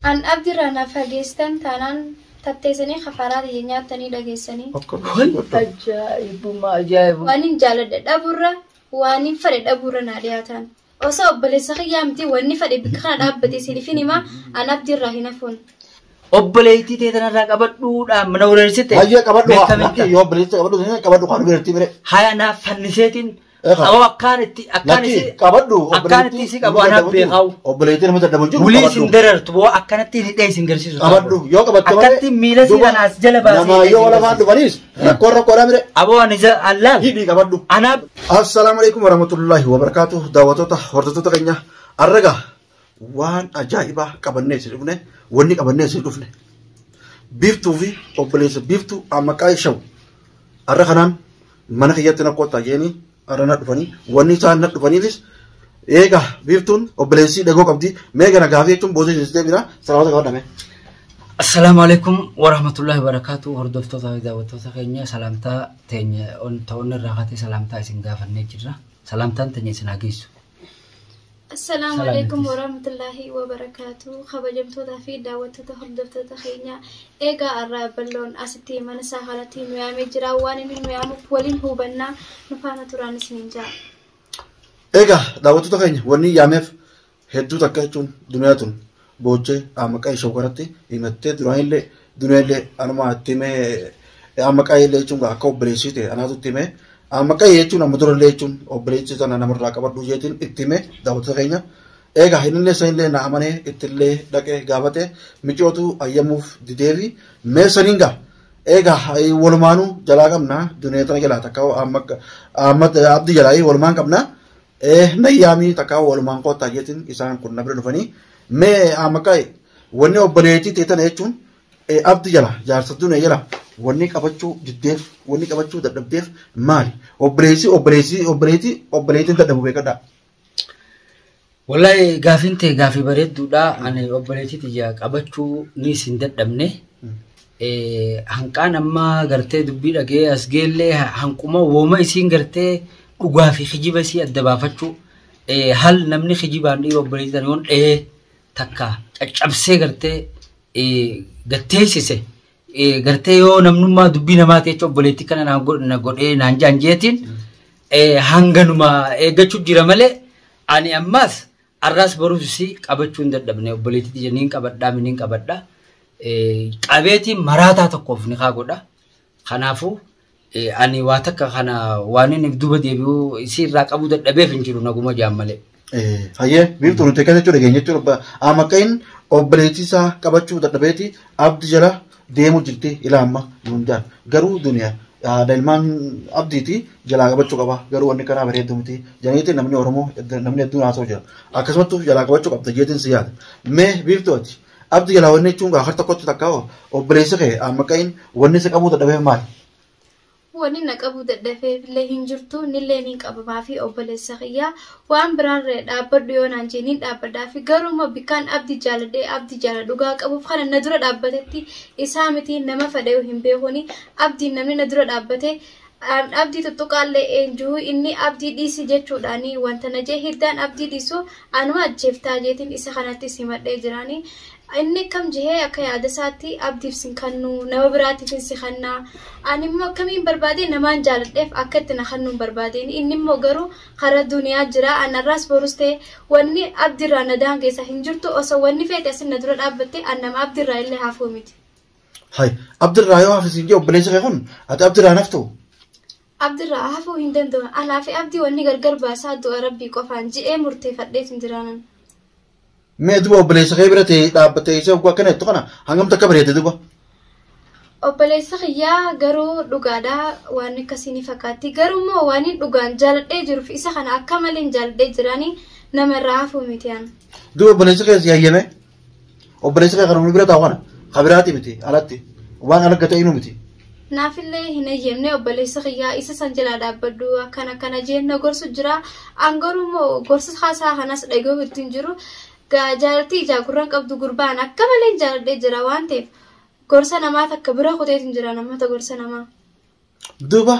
An abdirraa na fageessitan taanaan tatteessanii kafaraa tiyya nyaattanii dhageessanii. Ajaa'ibuma ajaa'ibuma. Waan hin jaaladhe dhabuurra waan hin fedhe dhabuurra naa dhiyaatan. Osoo obboleessa kiyyaa miti wanni fedhe bikka kana dhaabbate isiniifin himaa an abdirraa hin hafuun. Obboleettii tee tanarraa qabadhuudhaan mana wereersite. Hayyee qabadhu haa. Beekamitti. Lakkii yoo obboleettii qabadhu qabadhu kan dubartii bire. Haya naaf fanniseetiin Eegaa. sababa akkaan itti akkaan Lakkii isi qabadhu akkaan itti isi qabu anaaf beekawu. Obboleettii nama dadhabu jiru Wulii isin qabadhu. darartu boo akkanatti hidhee isin garsiisu. Qabadhu yoo qabatte malee. Akkatti miila si kana as jala baasee Namaa hidhee yoo isin lafaan garsiisu. dhufanis rakkoon rakkoodhaa mire. Aboo ani allaal. Hidhii qabadhu. Anaaf Assalaamu alaikum warahmatullahi wabarakatuh. Daawwattoota hordoftoota keenya arraga waan ajaa'ibaa qabannee isin dhufne wanni qabannee isin dhufne biiftuu fi obboleessa biiftuu maqaa ishaw arra kanaan mana kiyyatti na kottaa jeeni arra na dhufanii wanni isaan na dhufaniifis eega biiftuun obboleessii dhagoo qabdi mee gana gaafii jechuun booda isin deebina salaamata qabadhame. Assalaamu alaikum warahmatullahi wabarakatuh. Hordoftoota fi daawwattoota keenya salaamtaa teenya ta'uun irraa kaatee salaamtaa isin gaafannee jirra. Salaamtaan teenya isin haa geessu. Assalaamu Salaam alaikum itti. warahmatullahi wabarakaatu. Kabajamtootaa fi daawwattoota hordoftoota keenya eegaa irraa bal'oon asitti mana isaa kanatti nu yaamee jira. Waan inni nu yaamuuf waliin hubannaa nu faana turaan isiniin jaa. Egaa daawwattoota keenya wanni yaameef hedduu takka jechuun duniyaa tun boochee maqaa ishee karatti himattee duraanillee duniyaallee anuma itti himee maqaa illee jechuun akka obboleessii ta'e anaatu itti himee maqaa jechuun amma durallee jechuun obboleessii sana namarraa qabadhu jeetiin itti himee daawwattoota keenya. Egaa innillee sanillee na amanee ittillee dhaqee gaafate micootu ayyamuuf dideefi mee saniin gaa egaa walumaanuu jalaa qabna duniyaa tana jalaa takka amma abdii jalaa walumaan qabna. Nayyaamii takka walumaan kottaa jeetiin isaan kun na bira dhufanii mee maqaa wanni obboleettii ta'e tana jechuun abdi jala jaarsa duniyaa jala wanni qabachuu diddeef wanni qabachuu dadhabdeef maali obboleessi obboleessi obboleettii obboleettiin dadhabu beekadhaa. Wallahi gaafiin ta'e gaafii bareedduudha. Ani obboleettii tiyya qabachuu ni isin dadhabne. Hanqaan amma gartee dubbii dhagee as geellee hanquma wooma isiin gartee dhugaa fi kijiba isii adda baafachuu hal namni kijibaan dhiira obboleettii tana yoon dhahee takka caccabsee gartee gatteessise gartee yoo namnummaa dubbii namaa ta'e jecha obboleettii kana na godhee naan jaan jeetiin hanganuma eeggachuu jira malee ani ammas arraas boruus isii qabachuu hin dadhabne obboleettii tiyya niin qabadhaa niin qabadhaa. Qabeetiin maraataa tokkoof ni kaa godha. Kanaafuu ani waa takka kana waan inni duuba deebi'uu isii irraa qabuu dadhabeef hin jiru naguma jaan malee. Hayyee biiftuu nuti akkas jechuudha dhageenya jechuudha maqaan obboleettii isaa qabachuu dadhabeeti abdi jala deemuu jirti ilaa amma nuun jaan garuu duniyaa haadha ilmaan abdiiti jalaa qabachuu qaba garuu wanni karaa bareedduu miti janiiti namni Oromoo namni hedduun haasa'u jira akkasumattuu jalaa qabachuu qabda jeetiin si yaada mee biiftuu ati abdi jalaa wanni jechuun gaa har tokkotti takka obboleessi kee maqaan wanni isa qabuu dadhabeef maali? Wanni na qabuu dadhabeef illee hin jirtu nillee niin qabamaa fi obboleessa kiyyaa waan biraarra dhaabbadhu yoo naan jee niin dhaabbadhaa fi garuu bikkaan abdii jaaladhee abdii jaala dhugaa qabuuf kana na dura dhaabbatetti isaa miti nama fedhe hin beekuni abdiin namni na dura dhaabbate abdii tuttuqaallee eenjuu inni abdii dhiisi jechuudhaani wanta na jee hiddaan abdii dhiisu anuma ajjeeftaa jeetiin isa kanatti simadhee jiraani. Inni akkam jehee akka yaada isaatti abdiif sin kannu nama biraatiif si kannaa ani immoo akkamiin barbaade namaan jaaladheef akka itti na kannuun barbaadeen inni immoo garuu karaa duniyaa jira anarraas borus ta'e wanni abdiirraa na daangeessa hin jirtu osoo wanni feete asin na dura dhaabbatte an nama abdiirraa illee hafuu miti. Hay abdirraa yoo hafe siin jee obboleessi kee kun ati abdirraa naftu Abdirraa hafuu hin danda'u anaa fi abdii wanni gargar baasaa du'a rabbii qofaan ji'ee murteeffadheet hin jiraanan. Mee duba obboleessa kee bira ta'ee dhaabbattee isa oggaa akkana jettu kana hangam takka bareedde duba. Obboleessa kiyyaa garuu dhugaadhaa waan akkasii ni fakkaatti. Garuu immoo waan hin dhugaan jaaladhee jiruuf isa kana akka malee hin jaaladhee jiraanii nama irraa hafuu miti an. Duba obboleessi kee si hayyame obboleessi kee kan bira taa'u kana kabiraati miti alatti waan ala gatee inuu miti. Naafillee hin hayyamne obboleessa kiyyaa isa san jalaa dhaabbadhu akkana akkana jeen na gorsu jira. An garuu immoo gorsa haasaa kanas dhaga'uu ittiin jiru. Jaalaltii ijaa gurraan qabdu gurbaan akka malee hin jaaladhee jira waan ta'eef gorsa namaa takka bira kuteetiin jira namoota gorsa namaa. Duba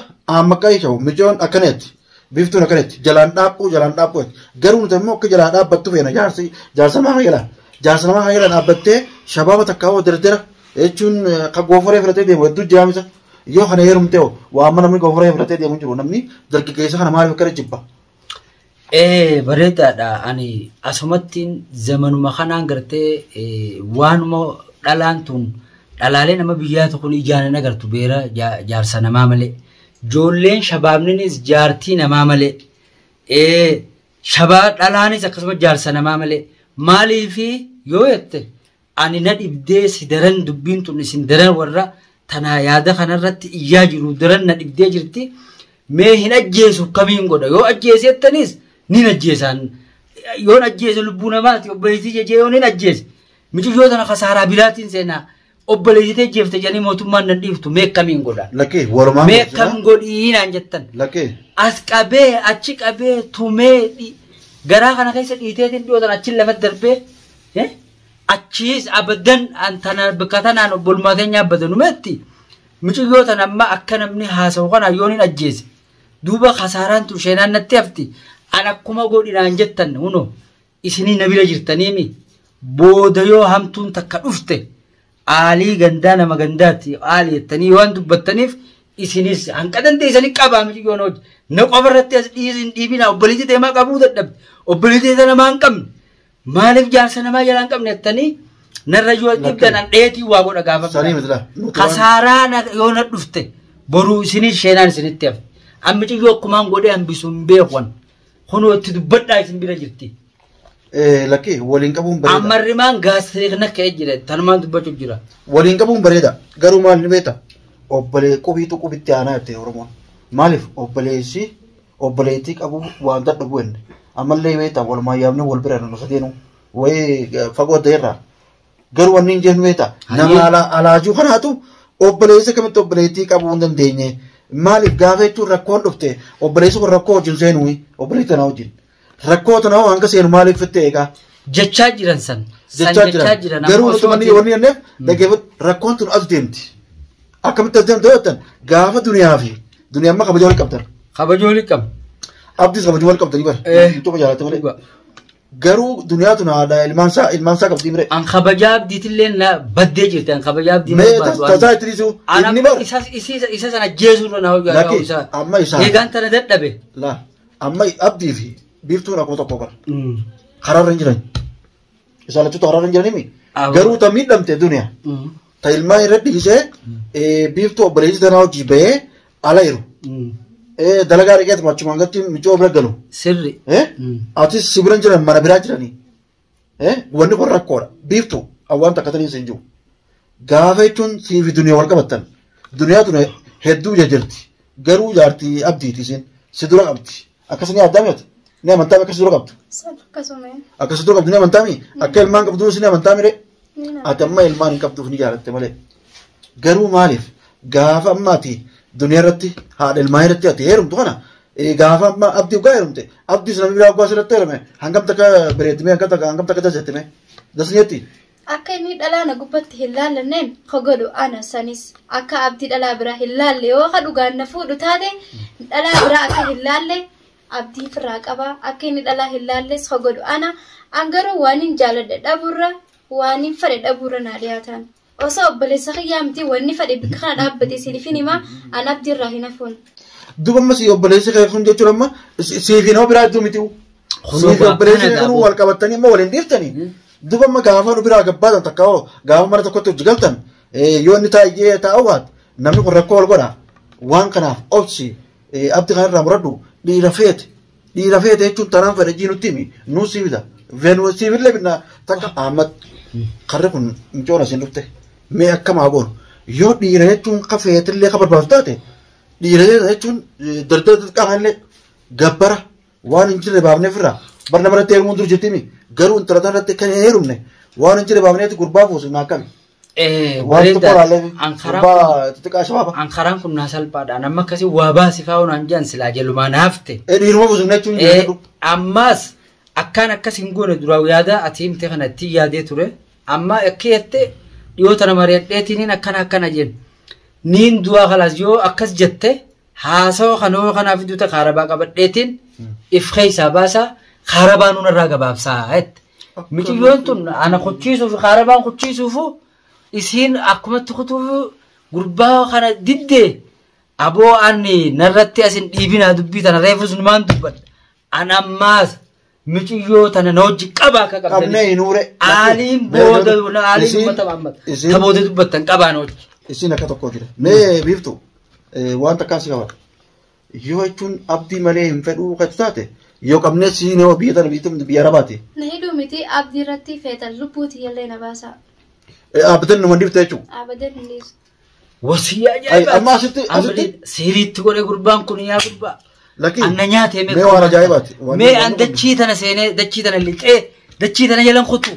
maqaa ishee mijoon akkanatti biiftuun akkanatti jalaan dhaabbuu jalaan dhaabbuu garuu nuti immoo akka jalaa dhaabbattu feena jaarsi jaarsa maa jala Jaarsa namaa kan jala dhaabbattee shabaaba takka hoo dardara jechuun kan goofaree filatee deemu hedduu jiraamisa. Yoo kana heerumte hoo waa amma namni goofaree filatee deemu hin jiru namni dargaggeessa kana maaliif akkana jibba? Ee bareedaadha. Ani asumattiin zamanuma kanaan gartee waanuma dhalaan tun dhalaalee nama biyyaa tokkoon ijaan hin agartu beera jaarsa namaa malee. Ijoolleen shabaabninis jaartii namaa malee. Shabaa dhalaanis akkasuma jaarsa namaa malee. Maaliifi yoo jette ani na dhibdee si daran dubbiin tun isin daran warra tanaa yaada kanarratti iyyaa jiru daran na dhibdee jirti. Mee hin ajjeesu kamiin godha yoo ajjeese jettanis nin ajjeesaan yoon ajjeese lubbuu namaati obboleettii jejee yoon hin ajjeese micuyyoo tana kasaaraa biraatiin seenaa obboleettii jeefte jedhanii mootummaan nan dhiiftu mee kamiin godha. Lakkee walumaan Mee kam godhii naan jettan. Lakkee As qabee achi qabee tumee garaa kana keessa dhiiteetiin dhiyootan achi lafa darbee achiis abadan tana bakka tanaan obbolummaa keenya abadanumetti micuyyoo tana amma akka namni haasa'u kana yoon hin ajjeese duuba kasaaraan tun sheenaan natti hafti an akkuma godhinaan jettan huno isinii na bira jirtaniimi booda yoo hamtuun takka dhufte aalii gandaa nama gandaatti aalii jettanii waan dubbattaniif isinis hanqa dandeessanii qabaa miciyyoon hojii na qofa irratti as dhiisin dhiibina obboleettii teemaa qabuu dadhabde obboleettii teemaa namaa hin qabne maaliif jaarsa namaa jalaa hin qabne jettanii narra yoo dhibdan an dheetii waa godha gaafa Sanii miti laa. Nuti waan- kasaaraa yoo na dhufte boruu isinis sheenaan isinitti hafe an miiciyyoo akkumaan godhee hambisu hin beekuwan kunoo itti dubbadhaa isin bira jirti. Lakkee waliin qabuun bareeda. Ammarrimaan gaastiriik na ka'ee jira tanumaan dubbachuuf jira. Waliin qabuun bareeda. Garuu maal ni beekta? Obbolee qubiitu qubitti aanaa jette Oromoon. Maaliif obboleessi obboleettii qabu waan dadhabu jenne. Ammallee beekta walumaan yaabnee wal bira nu sadeenu wayii fagoo ta'erraa. Garuu wanni hin jennu beekta nama alaajuu kanaatu obboleessa kamitti obboleettii qabuu hin dandeenye. Maaliif gaafa jechuun rakkoon dhufte obboleessi kun rakkoo wajjin seenuu obboleettii tanaa wajjin. Rakkoo tanaa hanga seenu maaliif fitte eegaa? Jechaa jiran san. San Jechaa jiran. Garuu nuti manni wanni jenneef dhaggeeffatu rakkoon tun as deemti. Akkamitti as deemti yoo jettan gaafa duniyaa fi duniyaa amma kabajaa wal qabdan. Kabajaa wal qabna. Abdiis kabajaa wal qabdanii bara. Tokko jaalate malee. Garuu duniyaa tun haadha ilmaan isaa qabdii mire. An kabajaa abdiitillee na baddee jirti. An kabajaa abdii Mee tasaa itti dhiisuu inni bar. Isa sana ajjeesuu irra na hojjaa. Lakki amma isaa. Eegaan tana dadhabe. La amma abdii fi biiftuun akkuma tokko bara. Karaarra hin jiran. Isaan lachuutu karaarra hin jiranii Garuu ta miidhamte duniyaa. Ta ilmaan irra dhiisee biiftuu obboleessi tanaa hojii bahee ala jiru. Dalagaa dhaqeetuma achumaan gatti micoo bira galu. Sirri. Atis si bira jiran mana biraa jiranii. Wanni kun rakkoodha. Biiftuu waan takka tanii sin jiru. Gaafa jechuun sii fi duniyaa wal qabattan. Duniyaa tun hedduu jajjarti. Garuu jaartii abdiiti isin si dura qabdi. Akkasii ni addaa miti. Ni amantaa akkasii dura qabdu. Akkasuma. Akkasii dura qabdu ni amantaa mi? Akka ilmaan qabdu ni amantaa mire? Ati amma ilmaan hin qabduuf ni jaalatte malee. Garuu maaliif gaafa amma ati duniyaa irratti haadha ilmaan irratti ati heerumtu kana gaafa amma abdii dhugaa heerumte abdiis namni biraa dhugaa sirratti heerume hangam takka bareeddime hangam takka hangam takka dasettime dasneetti. Akka inni dhalaa na gubbatti hin laallanneen godhu ana sanis akka abdii dhalaa biraa hin laalle yoo ka dhugaan na fuudhu taate dhalaa biraa akka hin laalle abdii firraa qaba akka inni dhalaa hin laalles godhu ana an garuu waan hin jaaladhe dhabuurra waan hin fedhe dhabuurra naa dhiyaatan. Osoo obboleessa kiyyaa miti wanni fedhe bikka kana dhaabbate isiniif hin hima an abdii irraa hin hafuun. Duuba amma si obboleessi kee kun jechuun amma siif hin biraa hedduu miti. Siif obboleessi kee kun wal qabatanii amma waliin dhiiftanii. Duuba amma gaafa nu biraa gabbaatan takka hoo gaafa mana tokkotti hojii galtan yoo inni taa'ee taa'u baate namni kun rakkoo wal godha. Waan kanaaf obsi abdii kanarraa muradhu dhiira feete dhiira feete jechuun tanaan fedhe jii nutti himi nuu sii bita. Veenuu siifillee bitna takka Ahmad karri kun micoon asiin dhufte mee akkam haa goonu yoo dhiira jechuun ka feetillee ka barbaadu taate dhiira jechuun daldala xixiqqaa kanallee gabbara waan hin jirre baafnee firra bar nama irratti heerumuun dur jirtimi garuu intala tana irratti kan hin heerumne waan hin jirre baafneeti gurbaa fuusifna akkami. Waan xixiqqoo laallee gurbaa xixiqqaa shabaaba. An karaan kun naa salphaadha. Amma akkasii waa baasifaa waan jedhan silaa jalumaa naafte. Dhiiruma fuusifna jechuun hin jiru. Ammas akkaan akkas hin goone duraa yaada ati himte kana itti yaadee ture. Amma akka jette dhiyoota nama mari'adheetiin akkana akkana jennu. Niin du'aa kalaas yoo akkas jette haasawa kana yoo kanaaf duuta kaarabaa qabadheetiin if keessaa baasaa kaarabaa nurraa gabaabsaa jette. Miciyyoon tun ana kuchiisuuf kaarabaan kuchiisuufu isiin akkumatti kutuuf gurbaa kana diddee aboo ani narratti asin dhiibinaa dubbii tana reefus numaan dubbadha. Ana ammaas miciyyoo tana na hojii qaba akka Qabnee qabdanii. hin uure. Aaliin booda aaliin uummata Muhammad. Ta booda dubbattan qabaan hojii. Isiin akka tokko jira. Mee biiftu waan takkaa si qabata. Yoo jechuun abdii malee hin fedhuu kan taate yoo qabnee siin yoo biyya tana biyya biyya arabaati. Na hidhuu miti abdii irratti feetan lubbuuti illee na baasa. Abdan numa dhibte jechuudha. Abadan hin dhiisu. Wasiyyaa Ay, ajaa'ibaati. amma asitti- asitti- Siiriitti godhe gurbaan kun yaa gurbaa. Lakki Anna nyaatee mee waan ajaa'ibaati. Waan Mee an dachii tana seenee dachii tana lixee dachii tana jalan kutu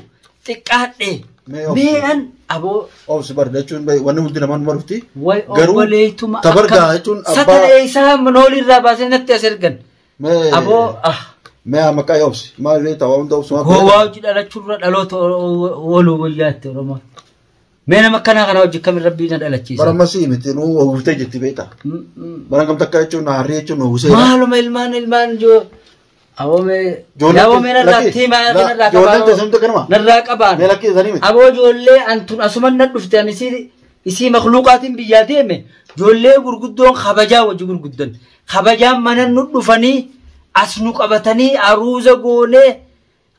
xiqqaadhe. Mee obsi. Mee an aboo Obsi bar jechuun wanni hundi namaan numa dhufti. way obboleetuma tabargaa jechuun abbaa satana isaa manooli irraa baasee natti as ergan. mee Aboo ah mee maqaa obsi maal beektaa waan hunda obsi maal gowwaa hojii dhalachuurra dhaloota ooluu wayyaatti Oromoon. Mee nama akkanaa kana hojii kamin rabbii na dhalachiisa. Bara masii miti nuu oguftee jirti beektaa. Bara kam takka jechuun harree jechuun ogusee. Maaluma ilmaan ilmaan joo. Aboo mee. Yaaboo mee narraa tiimaa narraa Ijoolleen qabaan. teessumtu kanuma. Narraa qabaan. Mee lakkii isaanii miti. Aboo ijoollee antun asuman na dhufte ani isii makluuqaatiin biyyaa deeme ijoollee gurguddoon kabajaa wajji gurguddan. Kabajaan mana nu dhufanii as nu qabatanii aruuza goonee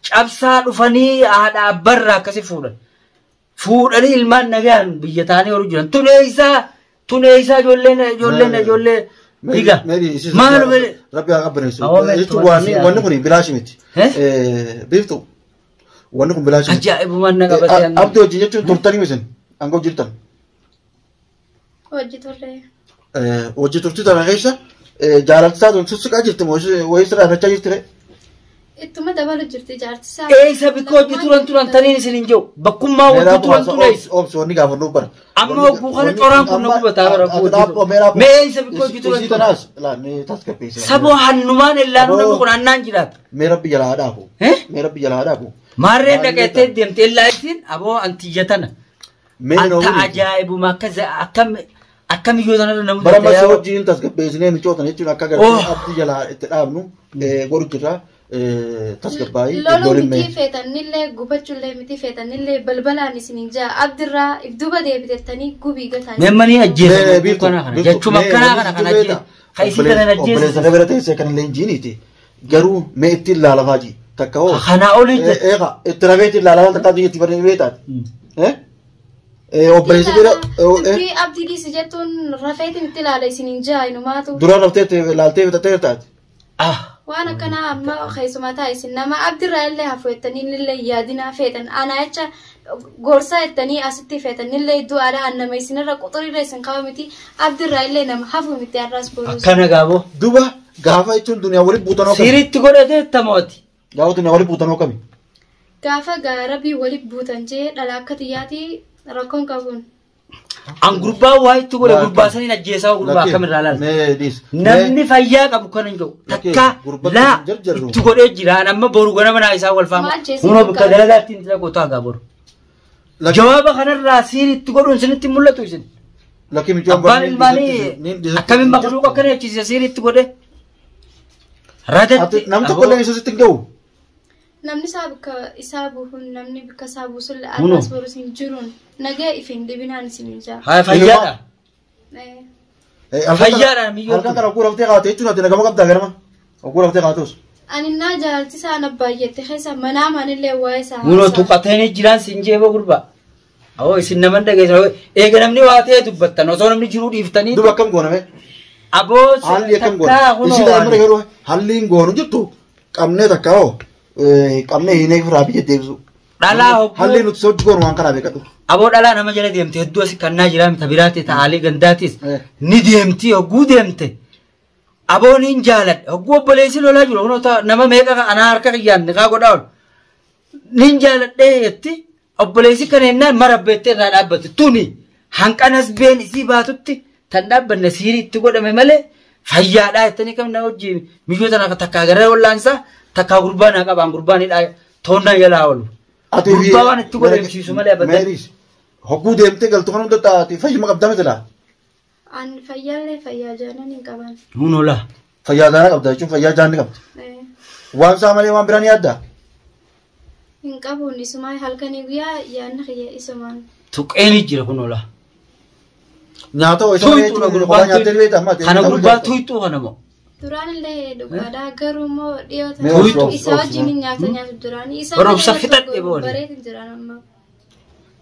cabsaa dhufanii haadha abbarraa akkasi fuudhan. Fuudhanii ilmaan nagaan biyya taanii horu jiran. Tuneessaa ijoolleen ijoolleen ijoollee diga. Maaluma Rabbi haa qabbaneessu. Awwa, mee Jechuun tuwwan wanni kun bilaashi miti. Eh? Biiftu wanni kun bilaashi miti. ajaa'ibumaan na qabatee Abdii hojii jechuun turtanii misin hanga hojii Hojii turre. Hojii turtii tana keessa jaalalti isaa tun sussuqaa jirti moo wayii sirraa irrachaa jirti ree? Ittuma dabalu jirti jaarti isaa. Eessa bikka hojii turan turan taniin isin hin jiru. Bakkummaa hojii turan tureessa. Obsi wanni gaafannu bara. Amma hogguu kana coraan kun na gubataa bara hojii. Mee eessa bikka hojii turan Isii turan. tanaas laa tasgabbeessi. Saboo hannumaan ellaanuu namni kun hannaan jiraata. Mee rabbi jalaa haa dhaabu. Eh? Mee rabbi jalaa haa dhaabu. Maarreen dhaqeettee deemte ellaa ittiin aboo antiyya tana. Mee Anta na ajaa'ibuma akka akkam akkam iyyoo tanarra namni Bara masii wajjin tasgabbeessinee micoota jechuun akka gartee Oh. abdii jalaa itti dhaabnu godhu jirra tasgabbaa'ii Loluu miti feetanillee gubachuullee miti feetanillee balbalaan isin hin jaa abdirraa if duuba deebitettanii gubii gataa. Meemmanii ajjeesan kana kana jechuma akkanaa kana kana ajjeesan. Kan isii kana Obboleessa ajjeesan. bira teessee kan illee injiiniiti. Garuu mee ittiin laalafaa ji takka hoo. Kanaa olii jira. Eega itti rafee ittiin laalafaa takka itti barnee beektaati. Obboleessi bira Dubbii abdii dhiisi jettuun rafeetiin itti ilaala isin hin jaa inumaatu. duraan raftee laaltee bitattee taati. Ah. Waan akkanaa amma keessumaa ta'a isin nama abdirraa illee hafu jettanii illee yaadinaa feetan ana jecha gorsaa jettanii asitti feetan illee du'aadha annama isinirra quxurirra isin qaba miti abdirraa illee nama hafu miti har'aas boruus. Akkana gaaboo. Duba gaafa jechuun duniyaa walitti buutanoo kami. Siiritti godhatee tamooti. Gaafa duniyaa walitti buutanoo kami. Gaafa gaarabii walitti buutan jee dhala akka xiyyaati rakkoon qabuun. An gurbaa waa itti godhe gurbaa saniin ajjeesaa gurbaa akkamirraa laala. Mee dhiis. Namni fayyaa qabu kan hin jiru. Lakkee, Takka gurbatti laa hin jarjarru. itti godhee jira. Amma boru ganama naa isaa wal faama. Maal jeesii Hunoo bakka bakka- dalagaatti hin dalagu taa gaa boru. Jawaaba kanarraa siiritti godhuun isinitti hin mul'atu isin. Lakkii michoon Abbaan ilmaanii akkamiin makluuqa akkana jechisiisa siiritti godhe. Radatti. Namni tokko illee isa sitti hin gahu. Namni isaa bakka isaa buufuun namni bakka isaa buusun Kunoo. har'aas boruus hin jiruun nagaa if hin dhibinaan isin hin jaa. Haa fayyaadha. Eh, Fayyaadhaan miyyoo Halkan kana oguu raftee kaate jechuun ati nagama qabdaa ganama. Oguu raftee kaatus. Ani naa jaalalti isaa na baay'atte keessa manaa manillee waa'ee isaa Kunoo haasa'a. tuqatanii jiraan siin jeeba gurbaa. Awoo isin naman dhageessan. Eega namni waa ta'e dubbattan osoo namni jiruu dhiiftanii. Duba akkam gooname? Aboo Haalli akkam goonu? takkaa kunoo Isii kana waan- yeroo haalli hin goonu jirtu qabnee takka hoo qabnee hiinee firaa biyya deebisu. Dhalaa hogguu- Haalli nuti sochii goonu waan kanaa beekadhu. Aboo dhalaa nama jala deemte hedduu asi kannaa jiraa mita biraati ta'aalee gandaatis Eh. ni deemti hogguu deemte. Aboon hin jaaladha hogguu obboleessi lolaa jiru kunoo nama meeqa anaa harka kiyyaan niqaa godhaa oolu. Nin jaaladhee jetti obboleessi kana jennaan marabbeettee irraa dhaabbate tuni hanqanas been isii baatutti tan dhaabbanne siirii itti godhame malee fayyaadhaa jettanii kam na hojii miyyoo tana takkaa gara wallaansaa takkaa gurbaa naa qabaan gurbaan hidhaa toonnaa jalaa oolu. Gurbaa waan itti godhamsiisu malee abadan. Meeris hogguu deemtee galtu kan hunda taate fayyuma qabdaa miti laa. Ani fayyaallee fayyaa jaanan hin qaban. Hunoo laa. Fayyaa jaanaa qabda jechuun fayyaa jaanni qabda. Eh, Waan isaa malee waan biraan yaaddaa? Hin qabuun isumaa halkanii guyyaa yaadni kiyya isumaan. Tuqeeni jira kun ola. Nyaata ho'isa malee Tuyxuu jechuun gurbaa kophaa nyaattee beektaa amma kana gurbaa tuyxuu kana moo. Duraan illee dhugaadha garuu immoo dhiyoo Mee tana obsi, obsi, isa obsi. wajjin hin nyaata nyaatu duraan isa Barumsa malee fixadhe tokko boone. bareetin jiraan amma.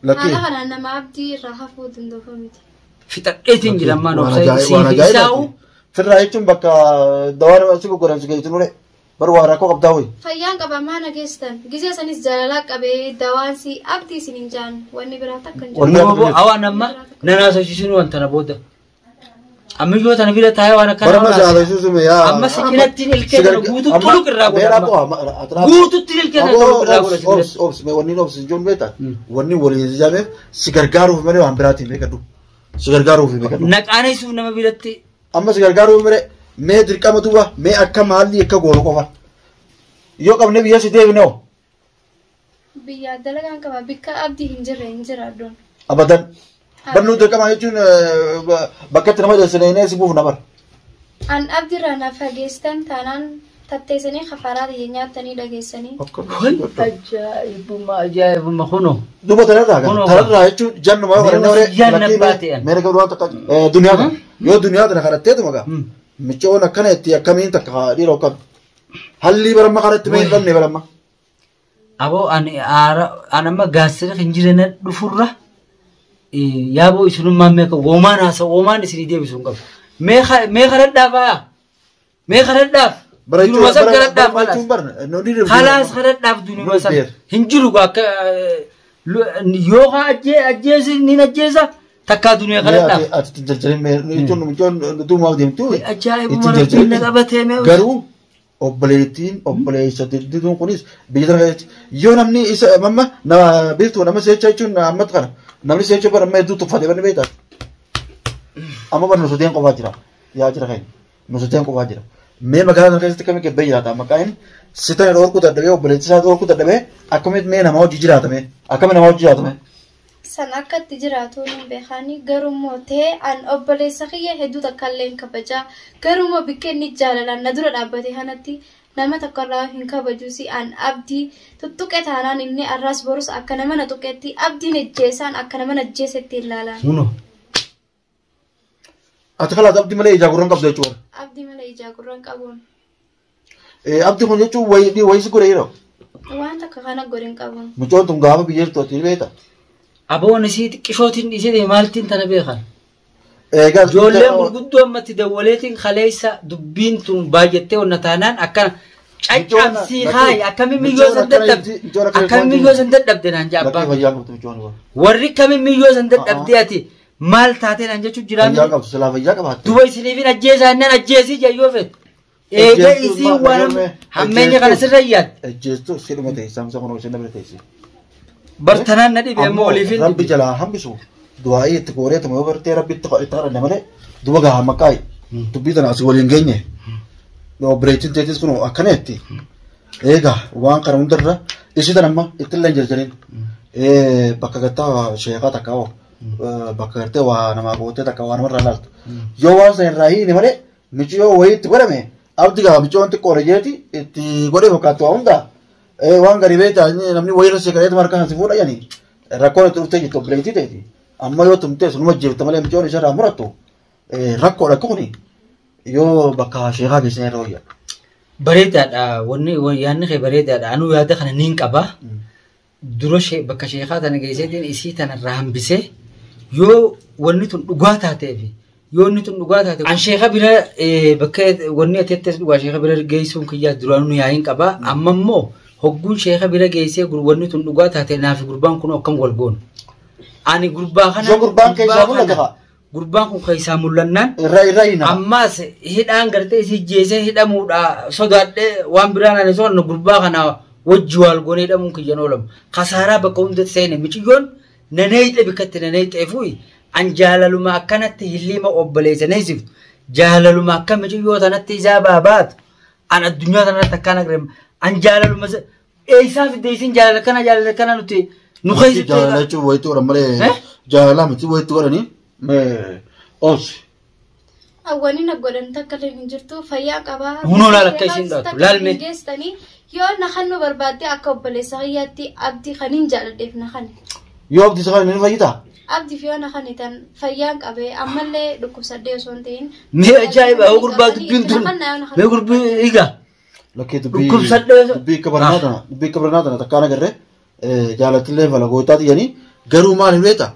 Lakkii. Haala kanaan nama abdii irraa hafuu danda'u miti. Fixadheetiin jira ammaan Waan obsa ajaa'ib- waan siif ajaa'ibaati. isaa'u. Firraa jechuun bakka dawaan si goggoran si geessitu nure. Bar waa rakkoo qabdaa wayi. Fayyaan qaba maana geessitan gisee sanis jaalalaa qabee dawaansi abdii isin hin jaan wanni biraa takka hin jiru. Wanni Nama akka boo awaan amma nanaasosiisin wanta na booda. Ammiyyoo tana bira taa'ee waan akkana Bara amma waan haasa'e. jaalallisuusume yaa. Amma si cinattiin ilkee kana guutuu xuluq irraa Meeraa godha. bu'aa. Guututti ilkee kana xuluq irraa godha. si Obs biratti. obs mee wanni obs hin jiru beektaa? Wanni waliin ijaameef si gargaaruuf malee waan biraatiin beekadhu. Si gargaaruuf beekadhu. Naqaaneessuuf nama biratti Amma si gargaaruuf malee mee dirqama duuba mee akka maalli akka goonu qofa. Yoo qabne biyya si deebine hoo Biyya dalagaan qaba bikka abdii hin jirre hin jiraaddoon. abadan. Bannuu dirqama jechuun bakka itti nama dheessine si buuf nabar. An abdiirraa na fageessitan taanaan tatteessanii kafaraa ta'e nyaattanii dhageessanii. Wal ajaa'ibuma ajaa'ibuma kunoo. Duuba tanarraa kan Kunoo tanarraa jechuun jannuma yoo Mee kadhanne wasiyyaan horee abbaa ta'an. meera gabru waan takka duniyaa kana yoo duniyaa tana kadhatteetuma gaa Hmm. micoon akkana itti akkamiin takka dhiira hokkam hallii baramma kanatti mee hin dhabne baramma. Aboo ani aara ani amma gaazexaa kan jiran dhufurra yaaboo isinummaan meeqa woomaan haasa woomaan isinii deebisuu hin qabu. Mee kadhadhaaf haa mee kadhadhaaf dunuma san kadhadhaaf Bara jechuun kalaas barna kalaas kadhadhaaf dunuma san hin jiru gaa akka yoo haa ajjeesi niin ajjeesa takkaa duniyaa kadhadhaaf. Ati itti jarjarin mee jechuun micoon duumaaf deemtu. Ajaa'ibuma rabbiin na qabatee mee Garuu obboleettiin obboleessa didduun kunis biyya tana keessatti yoo namni isa mamma nama beektu nama seecha jechuun ammatti kana namni seecha bara amma hedduu tuffatee barni beektaa. Amma bara nusoteen qofaa jira yaa jira keenya nusoteen qofaa jira mee magaalaa tana keessatti kami gabbee jiraata maqaan inni si tana dhorkuu dadhabee obboleettii isaa dhorkuu dadhabee akkamitti mee nama hojii jiraatame akkami nama hojii jiraatame. San akka itti jiraatu hin beekani garuu immoo ta'e an obboleessa kiyya hedduu takka illee hin kabajaa garuu immoo bikka inni jaalalaan na dura dhaabbate kanatti nama tokko irraa hin kabajuusi an abdii tuttuqe taanaan inni arraas borus akka nama na tuqetti abdiin ejjeesaan akka nama na ajjeesetti ilaalaan. Kunoo. Ati kalaas abdii malee ijaa gurra hin qabdu jechuudha. Abdii malee ijaa gurra hin qabuun Abdii kun jechuun wayii wayii si godhe yeroo waan takka kana godhe hin qabuun. micoon tun gaafa biyya jirtu ati beekta. Aboon isii xiqqishootiin dhiisee maaltiin tana beekan. Egaa Ijoolleen gurguddoo ammatti dawwaleetiin kaleessa dubbiin tun baay'attee onna taanaan akkana caccabsii haayi akkamiin miyyoo san dadhabde akkamiin miyyoo san dadhabde naan Lakkee jaabbaa. fayyaa qabdu micoon kun. Warri akkamiin miyyoo san dadhabde ati maal taatee naan jechuun Fayyaa jiraame. qabdu silaa fayyaa qabaatte. Duba isiniifin ajjeesaa innaan ajjeesii jayyoo feet. Eega isii waan hammeenya kana sirra yaadde. Ejjeestuu sidhuma ta'e saamsa kun hojii namni ta'e. Bartanaan na dhibe ammoo oliifin Rabbi dhibe. jalaa hambisu du'aa'ii itti gooreetuma yoo bartee rabbi itti kadhanne malee duba gaa maqaayi dubbii tana asii waliin geenye. Obboleettiin teetis kun akkana jetti. Eegaa waan kana hundarra ishii tana amma ittillee hin jarjarin. Bakka gartaa sheekaa takka hoo bakka gartee waa namaa gootee takka waa namarraa laaltu. Yoo waan sana irraa hiine malee mici yoo wayii itti godhame abdi gaa micoon xiqqoo rejeeti itti godhee fakkaattu waa hundaa. Waan gadi beektaa namni wayii irra seeqareetu harkaan si fuudha jedhani rakkoon itti dhuftee jirtu obboleettii ta'eeti. Amma yoo tumtee sunuma jeefta malee micoon isarraa murattu rakkoodha kuni yoo bakka sheekaa geessanii irra wayya. Bareedaadha wanni yaadni kee bareedaadha anuu yaada kana niin qaba. Dura bakka sheekaa tana geesseetiin isii tana irraa hambisee yoo wanni tun dhugaa taateef yoo inni tun dhugaa taate an sheeka bira bakka wanni ati jettes dhugaa sheeka bira geessuun kiyyaa duraanuu yaa'iin qaba amma immoo hogguun sheeka bira geessee wanni tun dhugaa taate naaf gurbaan kun akkam wal goonu. Ani gurbaa kana Yoo gurbaan keessaa mul'ate haa? Gurbaan kun keessaa mul'annaan Irra irra hiina. ammas hidhaan gartee isii jeesee hidhamuudha sodaadhee waan biraan ani sodannu gurbaa kana wajji waal goonee hidhamuun kiyyan oolamu. Kasaaraa bakka hundatti seene miciyyoon naneeyxe bikkatti naneeyxeefuyi an jaalaluma akkanatti hilliima obboleessa neesiftu jaalaluma akka miciyyoo tanatti isaa baabaatu an addunyaa tanarratti akkaan agree an jaalaluma eessaa fidde isin jaalala kana jaalala kana nuti nu keessatti Jaalala jechuun wayiitti godhan malee Eh? jaalala miti wayiitti godhanii mee obsi. Awwaniin godhan takka illee hin jirtu fayyaa qabaa. Hunoo laal akka isiin dhaattu, laal mee. Geessitanii Yoo na kannuu barbaadde akka obboleessa kiyyaatti abdii kan hin jaaladheef na kanne. Yoo abdii isa kan hin fayyitaa? Abdiif yoo na kanne tan fayyaan qabee ammallee dhukkubsadhee osoo hin ta'in. Mee ajaa'iba hoo gurbaa dubbiin tun. Mee gurbii egaa. Lakkee dubbii Dhukkubsadhee dubbii akka baranaa tana dubbii akka baranaa tana takkaan agarree jaalattillee fala gootaa xiyyanii garuu maal hin beektaa?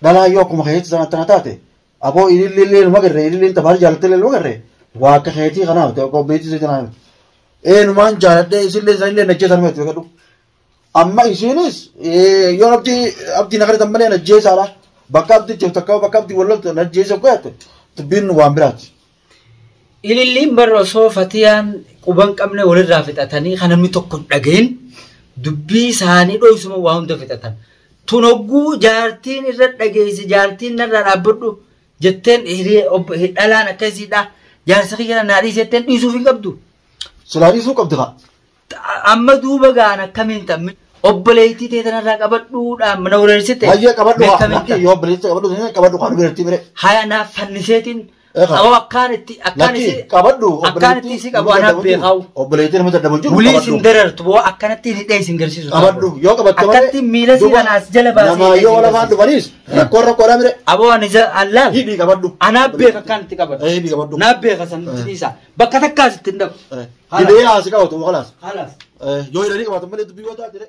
Dhalaa yoo akkuma keetti sana tana taate aboo ilillee numa agarree ililleen tabaar jaalattillee numa agarree waa akka keetii kanaaf ta'e akka beektii kanaaf. Eenyumaan jaaladhee isillee isanillee najjeesan miti beekadhu. Amma isiinis yoo abdii abdii na kadhatan malee najjeesaadha. Bakka abdii jirtu takka bakka abdii wal loltu najjeesa godhate dubbiin waan biraati. Ililliin barra osoo fatiyaan quban qabne walirraa fixatanii kan namni tokko hin dhagahin dubbii isaanii dho'isuma waa hunda fixatan. Tun hogguu jaartiin irra dhageesse jaartiin narraa dhaabbadhu jetteen dhalaan akkasiidha jaarsa kiyya naa dhiisi jetteen dhiisuuf hin qabdu. Silaa dhiisuu qabdi kaa. Amma duuba gaan akkamiin ta'e obboleettii ta'e tanarraa qabadhuudhaan mana wareersite. Baay'ee qabadhu haa lakkii yoo obboleettii qabadhu qabadhu kaan biratti bire. Haya naaf fanniseetiin Eegaa. aboo akkaan itti akkaan Lakkii isi qabadhu akkaan itti isi qabu anaaf beekawu. Obboleettii nama dadhabu jiru Wulii isin qabadhu. darartu boo akkanatti hidhee isin garsiisu. Qabadhu yoo qabatte malee. Akkatti miila si kana as jala baasee Namaa hidhee yoo isin wal afaan garsiisu. dhufanis rakkoon rakkoodhaa bire. Aboo ani allaal. Hidhii qabadhu. Anaaf beeka akkaan itti qabadhu. Hidhii qabadhu. Naaf beeka san dhiisa. Bakka takkaas ittiin dhabu. Hidhee haasi qabatu kalaas. Halaas. Yoo hidhanii qabatan malee dubbii yoo taate.